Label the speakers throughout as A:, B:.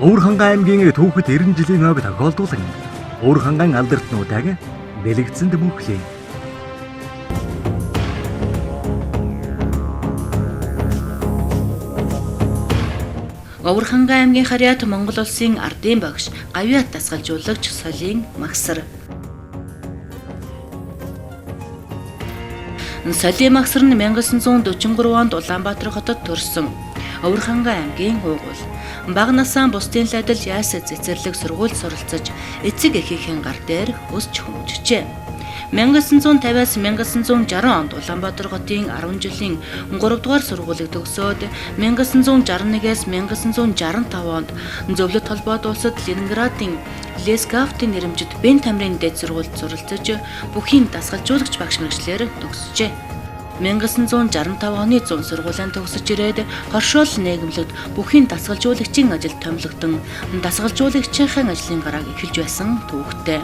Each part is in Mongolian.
A: Өвөрхангай аймгийн түүхэд 90 жилийн ойг тохиолдуулан Өвөрхангайн алдартнуудыг дэлгэцэнд мөнхлөө.
B: Өвөрхангай аймгийн харьяат Монгол улсын ардын багш, гавьяат дасгалжуулагч Солийн Магсар. Солийн Магсар нь 1943 онд Улаанбаатар хотод төрсөн. Өвөрхангай аймгийн уугуул. Бага насаа бусдын адил яас цэцэрлэг сургуульд суралцаж, эцэг эхийнхээ гар дээр өсч хүмүүжжээ. 1950-аас 1960 онд Улаанбаатар хотын 10 жилийн 3 дугаар сургуулийг төгсөөд 1961-ээс 1965 онд Зөвлөлт холбоот улсад Ленинградын Лесгафтын нэрэмжит Бен тамирын дэд сургуульд суралцаж, бүхийн дасгалжуулагч багш мэргэжлээр төгсжээ. 1965 оны зун сургуулийн төгсөж ирээд хоршоол нийгэмлэгт бүхийн дасгалжуулагчийн ажилд томилогдсон дасгалжуулагчийн ажлын гарааг эхэлж байсан түүхтэй.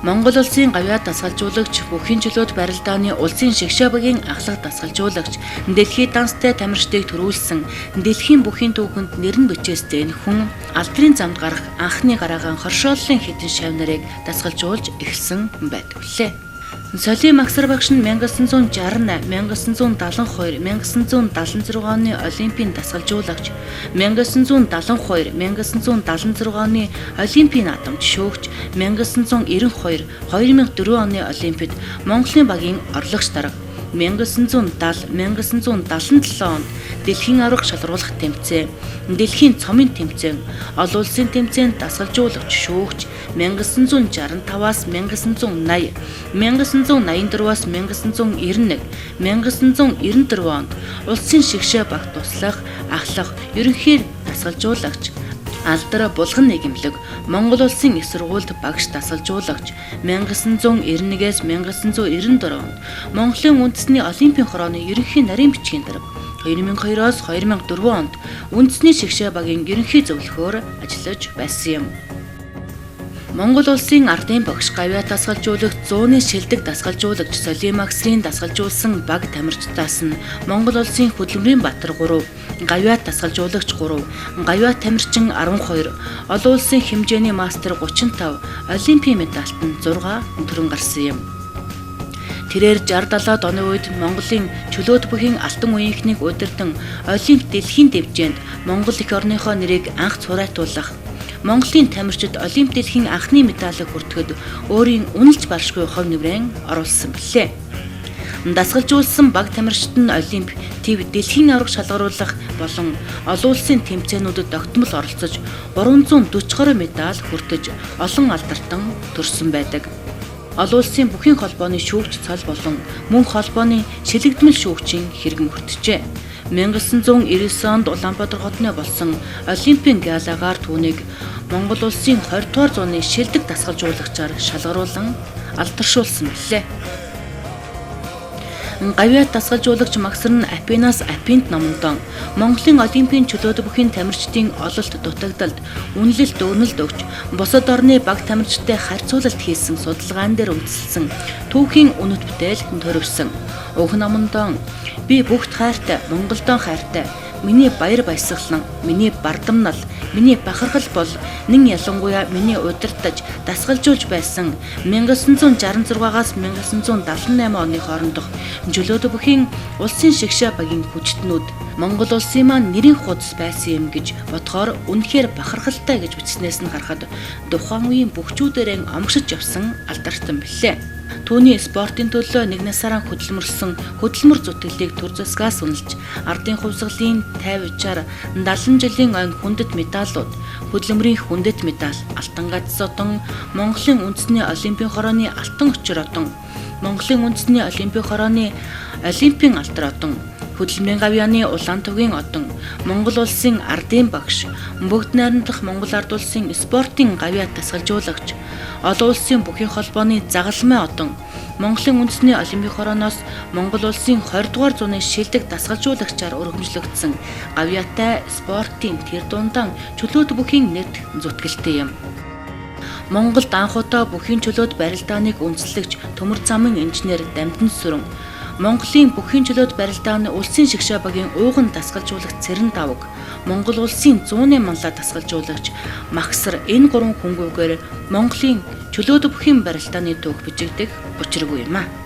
B: Монгол улсын гавьяат дасгалжуулагч, бүхийн чөлөөт барилдааны улсын шигшээ багийн ахлах дасгалжуулагч, дэлхийд данстай тамирчдыг төрүүлсэн, дэлхийн бүхийн түүхэнд нэр нь бичээстэй энэ хүн алдрын замд гарах анхны гараагаан хоршооллын хэдэн шав нарыг дасгалжуулж эхэлсэн байдаг лээ. Солийн Магсар багш нь 1968, 1972, 1976 оны Олимпийн дасгалжуулагч, 1972, 1976 оны Олимпийн наадамд шөөгч, 1992, 2004 оны Олимпиад Монголын багийн орлогч дарга, 1970, 1977 онд дэлхийн аварга шалруулах тэмцээн, дэлхийн цомын тэмцээн, олон улсын тэмцээнд дасгалжуулагч, шүүгч 1965-аас 1980, 1984-аас 1991, 1994 онд улсын шигшээ баг туслах, ахлах, ерөнхий дасгалжуулагч, алдар булган нийгэмлэг, Монгол улсын их сургуульд багш дасгалжуулагч 1991-ээс 1994 онд Монголын үндэсний олимпийн хорооны ерөнхий нарийн бичгийн дарга, 2002-оос 2004 онд үндэсний шигшээ багийн ерөнхий зөвлөхөөр ажиллаж байсан юм. Монгол улсын ардын багш, гавьяат дасгалжуулагч, зууны шилдэг дасгалжуулагч Солийн Магсрын дасгалжуулсан баг тамирчдаас нь Монгол улсын хөдөлмөрийн баатар 3, гавьяат дасгалжуулагч 3, гавьяат тамирчин 12, олон улсын хэмжээний мастер 35, олимпийн медальт нь 6 төрөн гарсан юм. Тэрээр 60-70-аад оны үед Монголын чөлөөт бүхийн алтан үеийнхнийг удирдан Олимп дэлхийн дэвжээнд Монгол эх орныхоо нэрийг анх цураайтуулах, Монголын тамирчид Олимп дэлхийн анхны медалийг хүртэхэд өөрийн үнэлж баршгүй хувь нэмрэн оруулсан билээ. Дасгалжуулсан баг тамирчид нь Олимп, төв дэлхийн аварга шалгаруулах болон олон улсын тэмцээнүүдэд тогтмол оролцож 340 гаруй медаль хүртэж олон алдартан төрсөн байдаг. Олон улсын бүхийн холбооны шүүгч цол болон мөн холбооны шилэгдмэл шүүгчийн хэрэгм хүртжээ. 1999 онд Улаанбаатар хотны болсон Олимпийн галагаар түүнийг Монгол улсын 20 дугаар зууны шилдэг дасгалжуулагчаар шалгаруулан алдаршуулсан билээ. Гавьяат дасгалжуулагч Магсар нь Афинаас Афинд номондон Монголын олимпийн чөлөөт бүхийн тамирчдын ололт дутагдалд үнэлэлт өгнөлд өгч бусад орны баг тамирчдтай харьцуулалт хийсэн судалгаан дээр үндэслэсэн түүхийн үнэт бүтээл төрөвсөн. Уг номондон би бүгд хайртай, Монголдон хайртай, миний баяр баясгалан, миний бардамнал, миний бахархал бол нэн ялангуяа миний удирдах дасгалжуулж байсан 1966-аас 1978 оны хоорондох чөлөөт бүхийн улсын шигшээ багийн хүчтнүүд Монгол улсын маань нэрийн хуудас байсан юм гэж бодохоор үнэхээр бахархалтай гэж бичснээс нь харахад тухайн үеийн бөхчүүдээрээ омгшиж явсан алдартан билээ. Түүний спортын төлөө нэг насаараа хөдөлмөрлсөн хөдөлмөр зүтгэлийг төр засгаас үнэлж ардын хувьсгалын 50 60 70 жилийн ойн хүндэт медаллууд, хөдөлмөрийн хүндэт медаль, алтан гадас одон, Монголын үндэсний олимпийн хорооны алтан өчөр одон, Монголын үндэсний олимпийн хорооны олимпийн алдар одон, хөдөлмөрийн гавьяаны улаан тугийн одон, Монгол улсын ардын багш, бүгд найрамдах Монгол ард улсын спортын гавьяат дасгалжуулагч, олон улсын бүхийн холбооны загалмай одон, Монголын үндэсний олимпийн хорооноос Монгол улсын 20 дугаар зууны шилдэг дасгалжуулагчаар өргөмжлөгдсөн гавьяатай спортын тэр дундаа чөлөөт бүхийн нэрт зүтгэлтэй юм. Монголд анх удаа бүхийн чөлөөт барилдааныг үндэслэгч төмөр замын инженер Дамдин Сүрэн Монголын бүхийн чөлөөт барилдааны улсын шигшээ багийн ууган дасгалжуулагч Цэрэн Давг, Монгол улсын зууны манлай дасгалжуулагч Махсар энэ гурван хүнгүүгээр Монголын чөлөөт бүхийн барилдааны түүх бичигдэх учиргүй юм а.